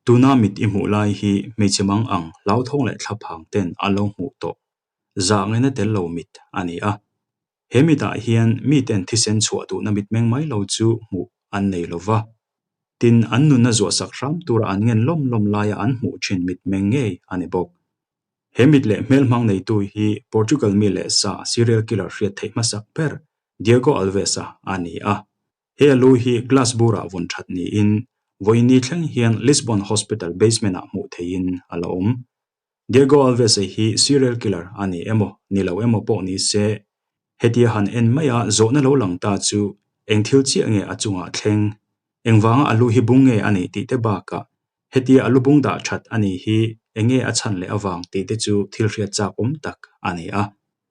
Tuna mit i hmuh lai hi hmeichhe mang ang hlauthawng leh thlaphang ten a lo hmuh tawh zah ngaina tel lo mit a ni a. He mitah hian miten thisen chhuah duhna mitmeng mai lo chu hmuh an nei lo va. Tin, an nunna zuahsak hram tura an ngen lawm lawm laia an hmuh thin mitmeng ngei a ni bawk. He mit leh hmelhmang neitu hi Portugal mi leh sa serial killer hriat theih hmasak ber Diego Alves-a a ni a. He a lu hi glass burah vawn that niin vawiin ni thleng hian Lisbon Hospital basement-ah hmuh theihin a la awm. Diego Alves-a hi serial killer a ni emaw, ni lo emaw pawh ni se, hetia han en maia zawhna lo lang ta chu eng thil chiah nge a chungah thleng, engvanga a lu hi bung nge a nih tih te bakah hetia a lu bung dah that a nih hi eng nge a chhan leh avang tih te chu thil hriat chak awm tak a ni a.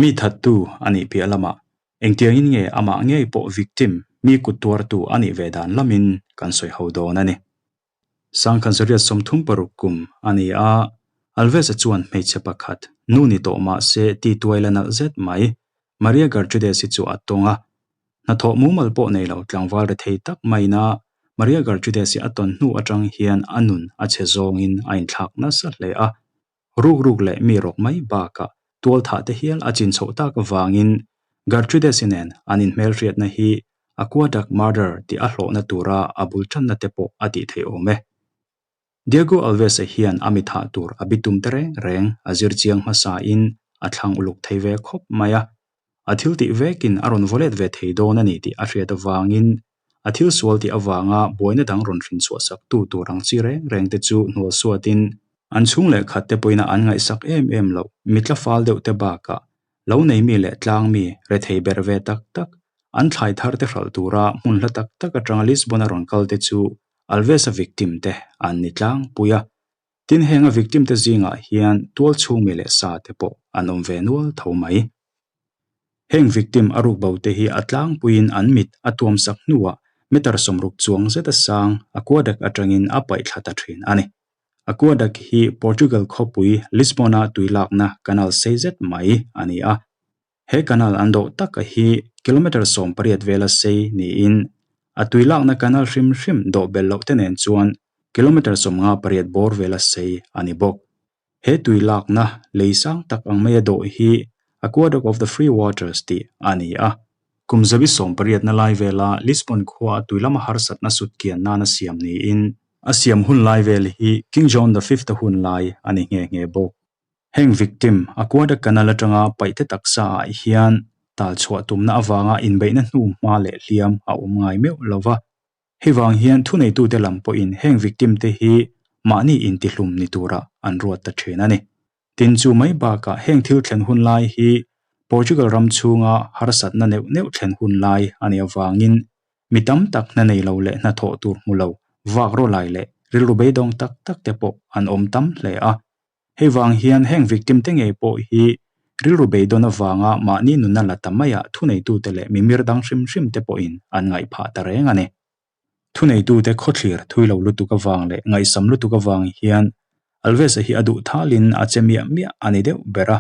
Mi thattu a nih piah lamah Engtiangin nge amah ngei pawh victim, mi kut tuartu a nih ve dan lamin kan sawi ho dawn a ni. Sangkhanzariat 36 kum a ni a, Alves-a chuan hmeichhe pakhat, nu ni tawh mah se ti tuai la nalh zet mai, Maria Gertrudes-i chu a tawng a. Hnathawh mumal pawh nei lo tlangval rethei tak maina Maria Gertrudes-i a tawn hnu atang hian a nun a chhe zawngin a inthlak nasa hle a. Ruk ruk leh mi rawk mai bakah tualthah te hial a chin chhoh tak avangin Gertrudes-i nen an inhmelhriatna hi Aqueduct Murder tih a hlawhna tura a bul tanna te pawh a tih theih awm e. Diego Alves-a hian a mithah tur a bitum te reng reng a zir chiang hmasain a thlang uluk thei ve khawp mai a. A thil tih vekin a rawn vawlet ve thei dawn a ni tih a hriat avangin a thil sual tih avanga buaina dang rawn hrin chhuah sak tu tur ang chi reng reng te chu hnual suatin an chhung leh khat te pawhin an ngaihsak em em loh mitla fal deuh te bakah lo nei mi leh tlang mi rethei ber ve tak tak an thlai thar te hralh tura hmun hla tak tak atanga Lisbon a rawn kal te chu Alves-a victim te an ni tlangpui a. Tin heng a victim te zingah hian tual chhung mi leh sa te pawh an awm ve nual tho mai. Heng victim a ruk bo te hi a tlangpuiin an mit a tuam sak hnuah meter 60 chuang zeta sang aqueduct atangin a paih thla ta thin a ni. Aqueduct hi Portugal khawpui Lisbon-a tui lakna canal sei zet mai a ni a. He canal an dawh taka hi kilometre 18 vela sei niin a tui lakna canal hrim hrim dawh belh loh te nen chuan kilometre 58 bawr vela sei a ni bawk. He tui lakna lei sang tak ang maia dawh hi Aqueduct of the Free Waters tih a ni a. Kum zabi 18 na lai vela Lisbon khua tui lama harsatna sut kian nana siam niin a siam hun lai vel hi King John the Fifth a hun lai a ni nghe nghe bawk. Heng victim Aqueduct canal atanga paihte taksa ah hian tal chhuah tumna avanga inbeihna hnu hma leh hliam a awm ngai meuh lova. Hei vang hian thuneitute lam pawhin heng victim te hi mahni intihlum ni tura an ruat ta thin a ni. Tin chu mai bakah heng thil thlen hun lai hi Portugal ram chhunga harsatna neuh neuh thlen hun lai a nih avangin mi tam tak hna nei lo leh hnathawh tur hmu lo vak rawlai leh rilru beidawng tak tak te pawh an awm tam hle a. Hei vang hian heng victim te ngei pawh hi rilru beidawn avanga mahni nunna la ta maiah thuneitute leh mimir dang hrim hrim te pawhin an ngaih phah ta reng a ni. Thuneitute khawthlir thui lo lutuk avang leh ngaihsam lutuk avang hian Alves-a hi a duh thalin a che miah miah a ni deuh ber a.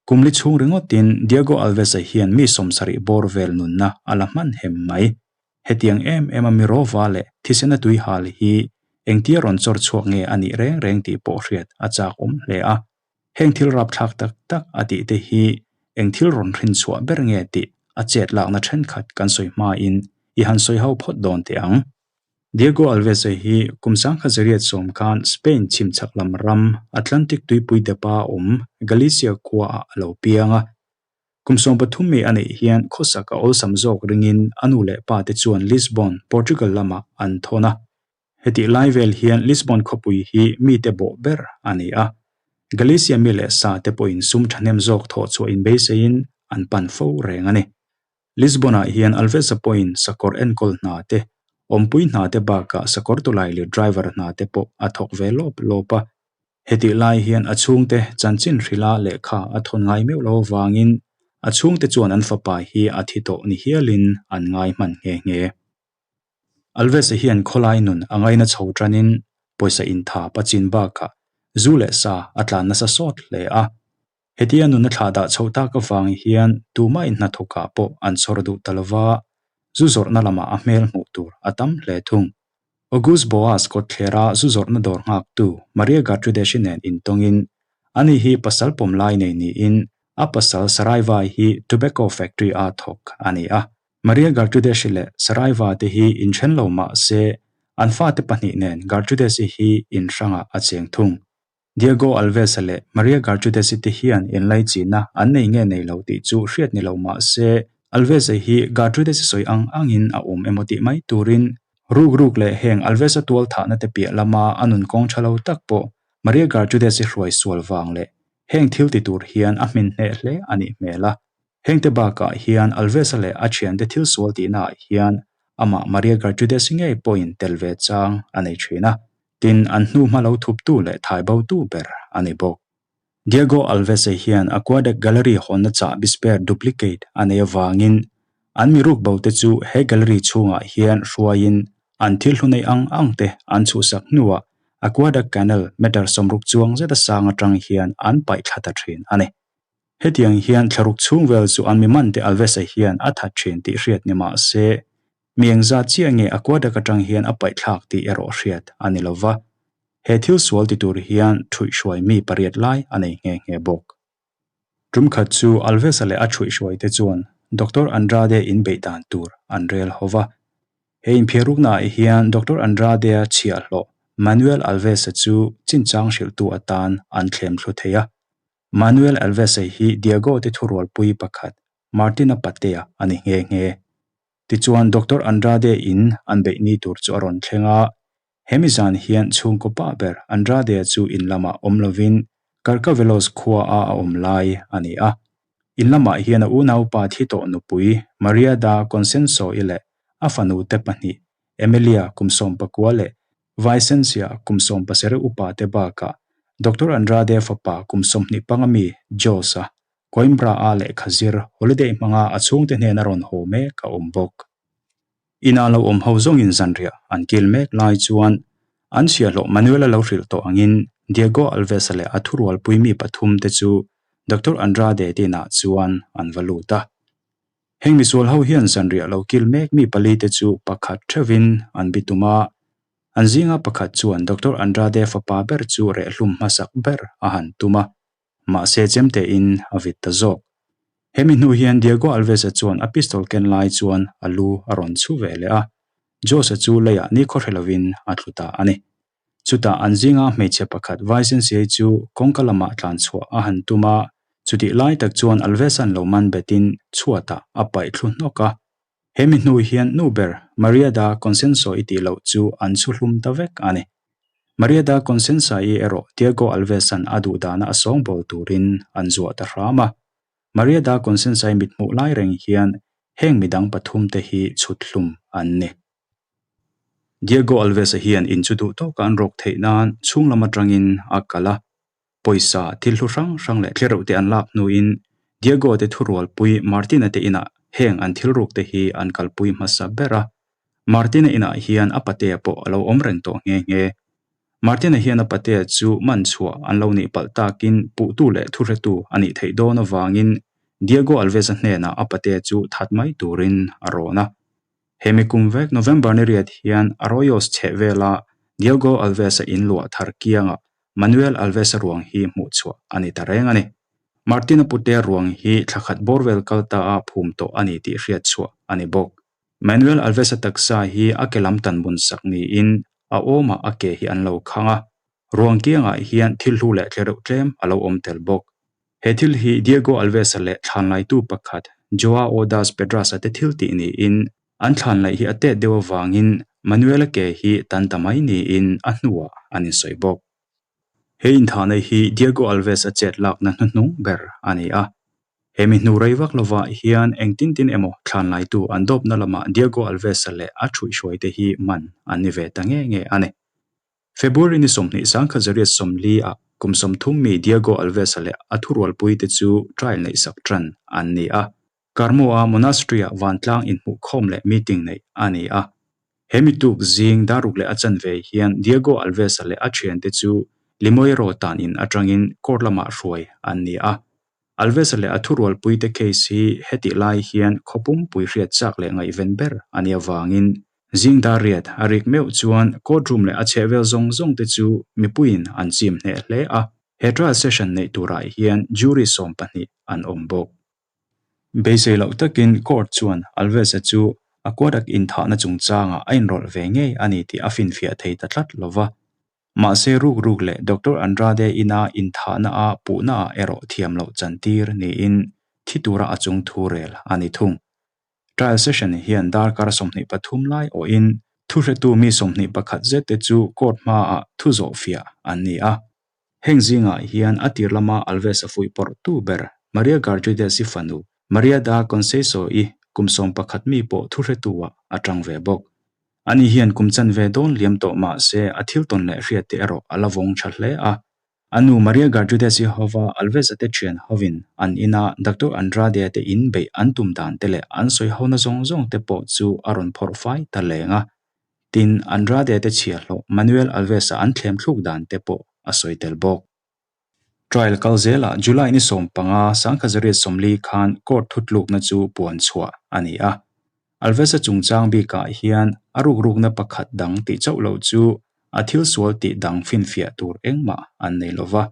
Kum li chhung ringawtin Diego Alves-a hian mi 70 bawr vel nunna a la hman hem mai. Hetiang em em a mi rawva leh thisena tui hal hi engtia rawn chawr chhuak nge a nih reng reng tih pawh hriat a chak awm hle a. Heng thil rapthlak tak tak a tih te hi eng thil rawn hrin chhuah ber nge tih a chet lakna thenkhat kan sawi hmain i han sawi ho phawt dawn teh ang. Diego Alves-a hi kum 1910 khan Spain chhimchhak lam ram Atlantic tuipui depa awm Galicia khuaah a lo piang a. Kum 13 mi a neih hian khawsak a awlsam zawk ringin a nu leh pa te chuan Lisbon, Portugal lamah an thawn a. Hetih lai vel hian Lisbon khawpui hi mite bawh ber a ni a. Galicia mi leh sa te pawhin sum thahnem zawk thawh chhuah inbeiseiin an pan fo reng a ni. Lisbon-ah hian Alves-a pawhin sakawr enkawl hna te, awmpui hna te bakah sakawr tawlai leh driver hna te pawh a thawk ve lawp lawp a. Hetih lai hian a chhungte chanchin hrila lehkha a thawn ngai meuh lo avangin a chhungte chuan an fapa hi a thi tawh ni hialin an ngai hman nghe nghe. Alves-a hian khawlai nun a ngaina chho tanin pawisa intha pachin bakah zu leh sa a tlan nasa sawt hle a. Hetia nun a thlah dah chhoh tak avang hian tumah in hnathawkah pawh an chhawr duh ta lova, zu zawrhna lamah a hmel hmuh tur a tam hle thung. August Boas kawtthlera zu zawrhna dawr nghaktu Maria Gertrudes-i nen intawngin ani hi pasal pawm lai nei niin a pasal Saraiva hi tobacco factory-a thawk a ni a. Maria Gertrudes-i leh Saraiva te hi inthen lo mah se an fate pahnih nen Gertrudes-i hi inhrangah a cheng thung. Diego Alves-a leh Maria Gertrudes-i te hian inlaichihna an nei nge nei lo tih chu hriat ni lo mah se, Alves-a hi Gertrudes-i sawi ang angin a awm emaw tih mai turin ruk ruk leh heng Alves-a tual thahna te piah lama a nun kawng tha lo tak pawh Maria Gertrudes-i hruai sual vang leh heng thil ti tur hian a hmin hneh hle a nih hmel a. Hengte bakah hian Alves-a leh a thiante thil sual tihnaah hian amah Maria Gertrudes-i ngei pawhin tel ve chang a nei thin a. Tin, an hnuhma lo thuptu leh thaibotu ber a ni bawk. Diego Alves-a hian Aqueduct Gallery hawnna chahbi spare duplicate a nei avangin an mi rukbo te chu he gallery chhungah hian hruaiin an thil hlu nei ang ang te an chhuhsak hnuah Aqueduct Canal meter 60 chuang zeta sang atang hian an paih thla ta thin a ni. Hetiang hian thlaruk chhung vel chu an mi man te Alves-a hian a that thin tih hriat ni mah se, Mi engzat chiah nge a kuadak atang hian a paihthlak tih erawh hriat a ni lova, he thil sual ti tur hian ṭhuihhruai mi pariat lai a nei nghe nghe bawk. Tum khat chu Alves-a leh a ṭhuihhruai te chuan Doctor Andrade inbeih dan tur an rel ho va. He inphiaruknaah hian Doctor Andrade-a chhiahhlawh Manuel Alves-a chu chinchang hrilhtu atan an thlem thlu thei a. Manuel Alves-a hi Diego te thurualpui pakhat Martin-a patea a ni nghe nghe. Tichuan Doctor Andrade in an beih ni tur chu a rawn thleng a, hemi zan hian chhungkaw pa ber Andrade chu in lamah awm lovin Carcavelos khua a a awm lai a ni a. In lamah hian a unaupa thi tawh nupui Maria da Consenso-i leh a fanu te pahnih Emilia kum 19 leh Vicencia kum 17 upa te bakah Doctor Andrade fapa kum 25 mi Jose-a Coimbra-a lehkha zir holiday hmanga a chhungte hnena rawn haw mek a awm bawk. Ina lo awm ho zawngin zanriah an kil mek lai chuan an chhiahhlawh Manuel-a lo hrilh tawh angin Diego Alves-a leh a thurualpui mi pathum te chu Doctor Andrade te inah chuan an va lut a. Heng misual ho hian zanriah lo kil mek mi pali te chu pakhat theuhin an bitum a, an zinga pakhat chuan Doctor Andrade fapa ber chu rehlum hmasak ber a han tum a. Mahse chemtein a vit ta zawk. Hemi hnu hian Diego Alves-a chuan a pistol ken lai chuan a lu a rawn chhu ve leh a, Jose-a chu leiah nikhaw hre lovin a tlu ta a ni. Chutah an zinga hmeichhe pakhat Vicensiai chu kawngka lamah tlan chhuah a han tum a, chutih lai tak chuan Alves-a'n lo man betin chhuatah a paih thlu hnawk a. Hemi hnu hian nu ber Maria da Consenso i tih loh chu an chhu hlum ta vek a ni. Maria da Consensa-i erawh Diego Alves-a'n a duh dana a sawngbawl turin an zuah ta hram a. Maria da Consensa-i mithmuh lai reng hian heng midang pathum te hi chhut hlum an ni. Diego Alves-a hian in chu duh tawka an rawk theih nan chhung lam atangin a kal a. Pawisa, thil hlu hrang hrang leh thlereuh te an lak hnuin Diego te thurualpui Martina te inah heng an thil ruk te hi an kalpui hmasa ber a. Martina inah hian a patea pawh a lo awm reng tawh nghe nghe. Martina hian a patea chu man chhuah an lo nih palh takin puhtu leh thuhretu a nih theih dawn avangin Diego Alves-a hnenah a patea chu that mai turin a rawn a. Hemi kum vek November ni riat hian Arroyos chheh vela Diego Alves-a in luah thar kiangah Manuel Alves-a ruang hi hmuh chhuah a ni ta reng a ni. Martina Putea ruang hi thla khat bawr vel kal ta a phum tawh a ni tih hriat chhuah a ni bawk. Manuel Alves-a taksa hi a ke lam tan bun sak niin a awmah a ke hi an lo khang a. Ruang kiangah hian thil hlu leh tlereuh tlem a lo awm tel bawk. He thil hi Diego Alves-a leh thlanlaitu pakhat Joao das Pedras-a te thil tih niin an thlanlaih hi a tet deuh avangin Manuel-a ke hi tan ta mai niin a hnuah an insawi bawk. He inthahna hi Diego Alves-a chet lakna hnuhnung ber a ni a. He mi hnu rei vak lovah hian engtin tin emaw thlanlaitu an dawpna lamah Diego Alves-a leh a thuihhruaite hi man an ni ve ta nge nge a ni. February ni 20 sangkhat zariat 40 ah kum 30 mi Diego Alves-a leh a thurualpui te chu trial neihsak tan an ni a. Carmo-a monastery-ah vantlang inhmuhkhawm leh meeting neih a ni a. He mi tuk zing daruk leh a chanve hian Diego Alves-a leh a thiante chu Limoeiro tan in atangin court lamah hruai an ni a. Alves-a leh a thurualpui te case hi hetih lai hian khawpum pui hriat chak leh ngaihven ber a nih avangin. Zing dar riat a rik meuh chuan court room leh a chhehvel zawng zawng te chu mipuiin an chim hneh hle a. He trial session neih turah hian jury 12 an awm bawk. Beisei loh takin court chuan Alves-a chu a kuadak inthahna chungchangah a inrawlh ve ngei a ni tih a finfiah thei ta tlat lo va. Mahse ruk ruk leh Doctor Andrade ina inthahna a puhnaah erawh thiam loh chantir niin thi tura a chung thu rel a ni thung. Trial session hian darkar 23 lai awhin thuhretu mi 21 zet te chu court hmaah thu zawhfiah an ni a. Heng zingah hian a tir lama Alves a fuih pawrh tu ber Maria Gertrudes-i fanu Maria da Conceição-i kum 11 mi pawh thuhretu-ah a tang ve bawk. Ani hian kum chanve dawn liam tawh mah se a thil tawn leh hriat te erawh a la vawng tha hle a. A nu Maria Gertrudes-i hova Alves-a te thian hovin an ina Doctor Andrade-a te in beih an tum dan te leh an sawi hona zawng zawng te pawh chu a rawn phawrh fai ta leng a. Tin, Andrade te chhiahhlawh Manuel Alves-a an thlem thluk dan te pawh a sawi tel bawk. Trial kal zelah July ni 15 1940 khan court thutlukna chu puan chhuah a ni a. Alves-a chungchang bikah hian a rukrukna pakhat dang tih chauh lo chu a thil sual tih dang finfiah tur engmah an nei lo va.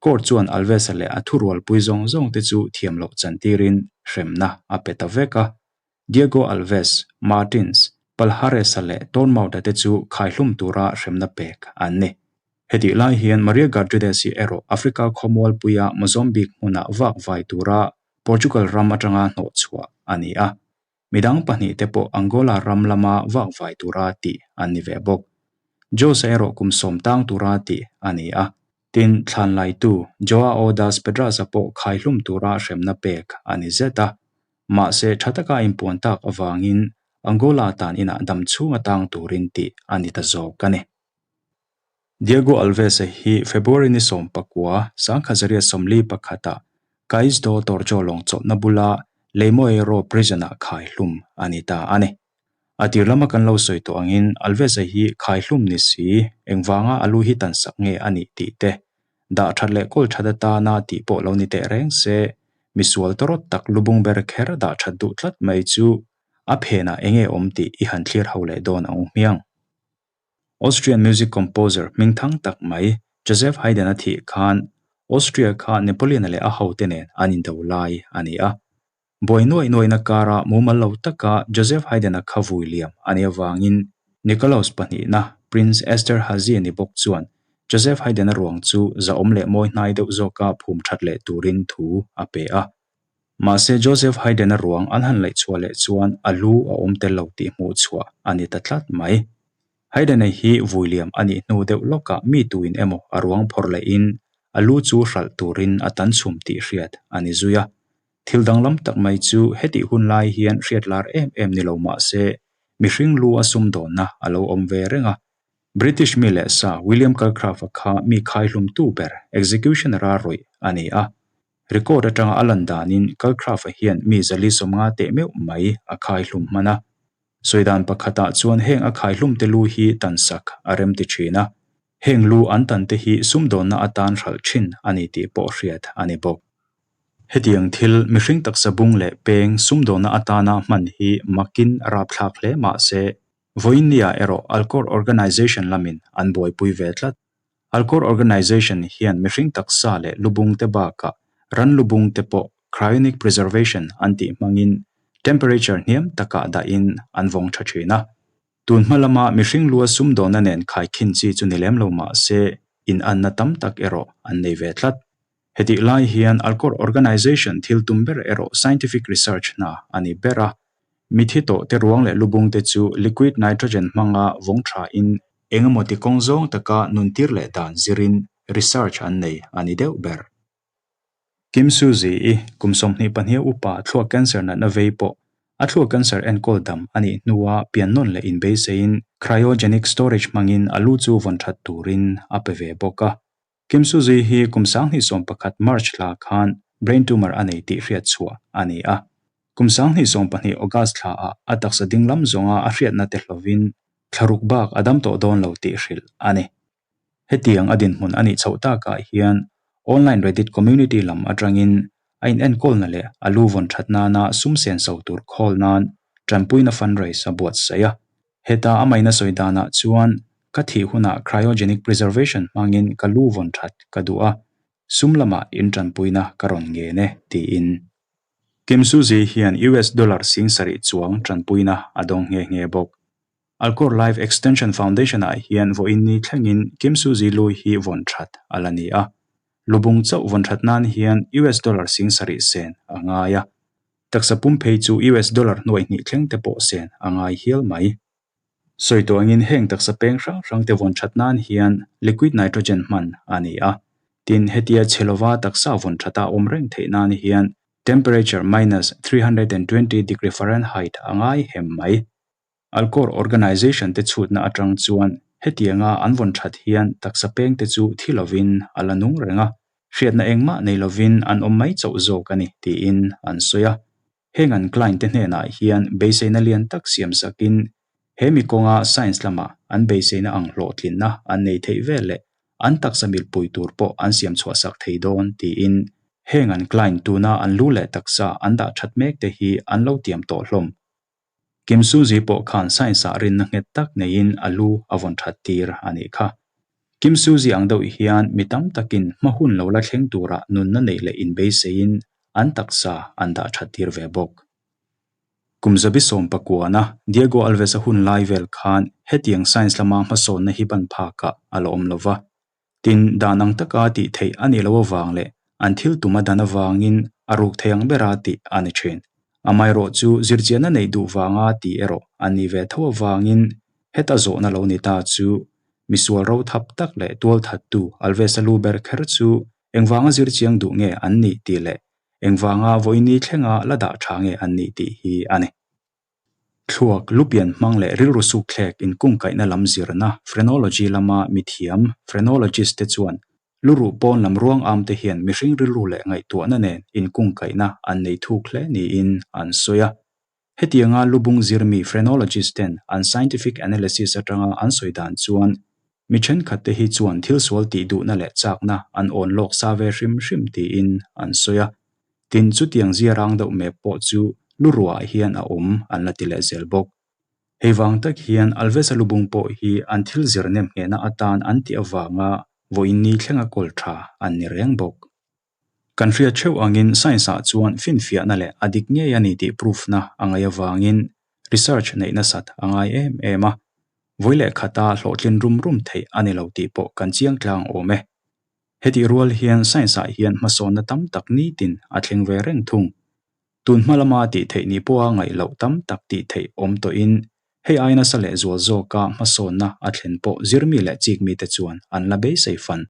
Court chuan Alves-a leh a thurualpui zawng zawng te chu thiam loh chantirin hremna a pe ta vek a. Diego Alves, Martins, Palhares-a leh Tormauta te chu khaihlum tura hremna pek an ni. Hetih lai hian Maria Gertrudes-i erawh Africa khawmualpuia Mozambique hmunah vak vai tura Portugal ram atanga hnawh chhuah a ni a. Midang pahnih te pawh Angola ram lama vak vai tura tih an ni ve bawk. Jose erawh kum 10 tang tura tih a ni a. Tin, thlanlaitu Joao das Pedras-a pawh khaihlum tura hremna pek a ni zet a. Mahse, tha taka inpuan tak avangin Angola tan inah dam chhung atang turin tih a ni ta zawk a ni. Diego Alves-a hi February ni 19, 1941-ah Cais do Torjo lawng chawlhna bula Limoeiro prison-ah khaihlum a ni ta a ni. A tir lama kan lo sawi tawh angin Alves-a hi khaihlum ni si, engvanga a lu hi tan sak nge a nih tih te, dah that leh kawl that atana tih pawh lo ni teh reng se, misual tawrawt tak lubung ber kher dah that duh tlat mai chu a phenah enge awm tih i han thlir ho leh dawn ang u hmiang. Austrian music composer hmingthang tak mai Joseph Haydn-a thih khan Austria kha Napoleon-a leh a hote nen an indo lai a ni a. Buai nuaih nuaihna kara mumal lo taka Joseph Haydn-a kha vui liam a nih avangin Nikolaus pahnihna Prince Esterhazy ni bawk chuan Joseph Haydn-a ruang chu zahawm leh mawi hnai deuh zawka phum that leh turin thu a pe a. Mahse Joseph Haydn-a ruang an han laih chhuah leh chuan a lu a awm tel lo tih hmuh chhuah a ni ta tlat mai. Haydn-a hi vui liam a nih hnu deuh lawkah mi tuin emaw a ruang phawrh lehin a lu chu hralh turin a tan chhum tih hriat a ni zui a. Thil danglam tak mai chu hetih hun lai hian hriat lar em em ni lo mah se mihring lu a sumdawnna a lo awm ve reng a. British mi leh sa William Calcraft-a kha mi khaihlumtu ber executioner-a rawih a ni a. Record atanga a lan danin Calcraft-a hian mi 450 teh meuh mai a khaihlum hman a. Sawidan pakhatah chuan heng a khaihlum te lu hi tan sak a rem ti thin a. Heng lu an tan te hi sumdawnna atan hralh thin a ni tih pawh hriat a ni bawk. Hetiang thil mihring taksa bung leh peng sumdawnna atana hman hi makin rapthlak hle mah se, vawiinnia erawh Alcor Organization lamin an buaipui ve tlat. Alcor Organization hian mihring taksa leh lubung te bakah ran lubung te pawh cryonic preservation an tih hmangin temperature hniam takah dahin an vawng tha thin a. Tun hma lama mihring lua sumdawnna nen khaikhin chi chu ni lem lo mah se in anna tam tak erawh an nei ve tlat. Hetih lai hian Alcor Organization thil tum ber erawh scientific research hna a ni ber a. Mithi tawh te ruang leh lubung te chu liquid nitrogen hmanga vawng tha in engemaw ti kawng zawng taka nuntir leh dan zirin research an nei a ni deuh ber. Kim Suzy-i kum 22 upa thluak cancer natna vei pawh a thluak cancer enkawl dam a nih hnua pian nawn leh inbeiseiin cryogenic storage hmangin a lu chu vawn that turin a pe ve bawk a. Kim Suzy hi kum 2011 March thla khan brain tumor a nei tih hriat chhuah a ni a. Kum 2012 August thla ah a taksa dinglam zawnga a hriatna te hlovin thlaruk bak a dam tawh dawn lo tih hrilh a ni. Hetiang a dinhmun a nih chhoh takah hian online Reddit community lam atangin a inenkawlna leh a lu vawn that nana sum senso tur khawl nan tanpuina fundraise a buatsaih a. Heta a maina sawi danah chuan ka thih hunah cryogenic preservation hmangin ka lu vawn that ka duh a, sum lamah intanpuina ka rawn ngen e, tiin. Kim Suzy hian US dollar 7000 chuang tanpuina a dawng nghe nghe bawk. Alcor Life Extension Foundation-ah hian vawiin ni thlengin Kim Suzy lu hi vawn that a la ni a. Lubung chauh vawn that nan hian US dollar 7000 sen a ngai a. Taksa pum phei chu US dollar 200 thleng te pawh sen a ngai hial mai. Sawi tawh angin heng taksa peng hrang hrang te vawn that nan hian liquid nitrogen hman a ni a. Tin, hetia chhe lova taksa vawn thata awm reng theih nan hian temperature minus 320 degree Fahrenheit a ngai hem mai. Alcor Organization te chhutna atang chuan hetianga an vawn that hian taksa peng te chu thi lovin a la nung reng a, hriatna engmah nei lovin an awm mai chauh zawk a ni tiin an sawi a. Heng an client te hnenah hian beiseina lian tak siam sakin he mi kawnga science lama an beiseina ang hlawhtlinna an nei theih vel leh an taksa milpui tur pawh an siam chhuah sak thei dawn tiin heng an client tuna an lu leh taksa an dah that mek te hi an lo tiam tawh hlawm. Kim Suzy pawh khan science-ah rinna nghet tak neiin a lu a vawn that tir a nih kha. Kim Suzy ang deuh hian mi tam takin hma hun lo la thleng turah nunna neih leh inbeiseiin an taksa an dah that tir ve bawk. Kum 19 a Diego Alves-a hun lai vel khan hetiang science lama hmasawnna hi ban phakah a la awm lova. Tin, dan ang taka tih theih a nih loh avang leh an thil tum a dan avangin a ruk thei ang bera tih a ni thin. Amaherawh chu zirchianna neih duh vanga tih erawh an nih ve tho avangin heta zawhna lo ni ta chu misual ro thap tak leh tual thattu Alves-a lu ber kher chu engvanga zirchiang duh nge an nih tih leh engvanga vawiini thlenga la dah tha nge an nih tih hi a ni. Thluak, lupian hmang leh rilru sukthlek inkungkaihna lam zirna phrenology lama mithiam, phrenologist, te chuan luruh pawn lam ruang am te hian mihring rilru leh ngaihtuahna nen inkungkaihna an nei thuk hle niin an sawi a. Hetianga lubung zirmi phrenologist ten an scientific analysis atanga an sawi dan chuan mi thenkhat te hi chuan thil sual tih duhna leh chakna an awn lawk sa ve hrim hrim tiin an sawi a. Tin, chutiang ziarang deuh map pawh chu luruah hian a awm an la ti leh zel bawk. Hei vang tak hian Alves-a lubung pawh hi an thil zir nem nghehna atan an tih avanga vawiin ni thlenga kawl tha an ni reng bawk. Kan hriat theuh angin science-ah chuan finfiahna leh a dik ngei a ni tih proof-na a ngaih avangin research neih nasat a ngai em em a. Vawi leh khata hlawhtlin rum rum theih a ni lo tih pawh kan chiang tlang awm e. Hetih rual hian science-ah hian hmasawnna tam tak nitin a thleng ve reng thung. Tun hma lama tih theih ni pawha ngaih loh tam tak tih theih awm tawhin hei ai nasa leh zual zawka hmasawnna a thlen pawh zirmi leh chikmite chuan an la beisei fan.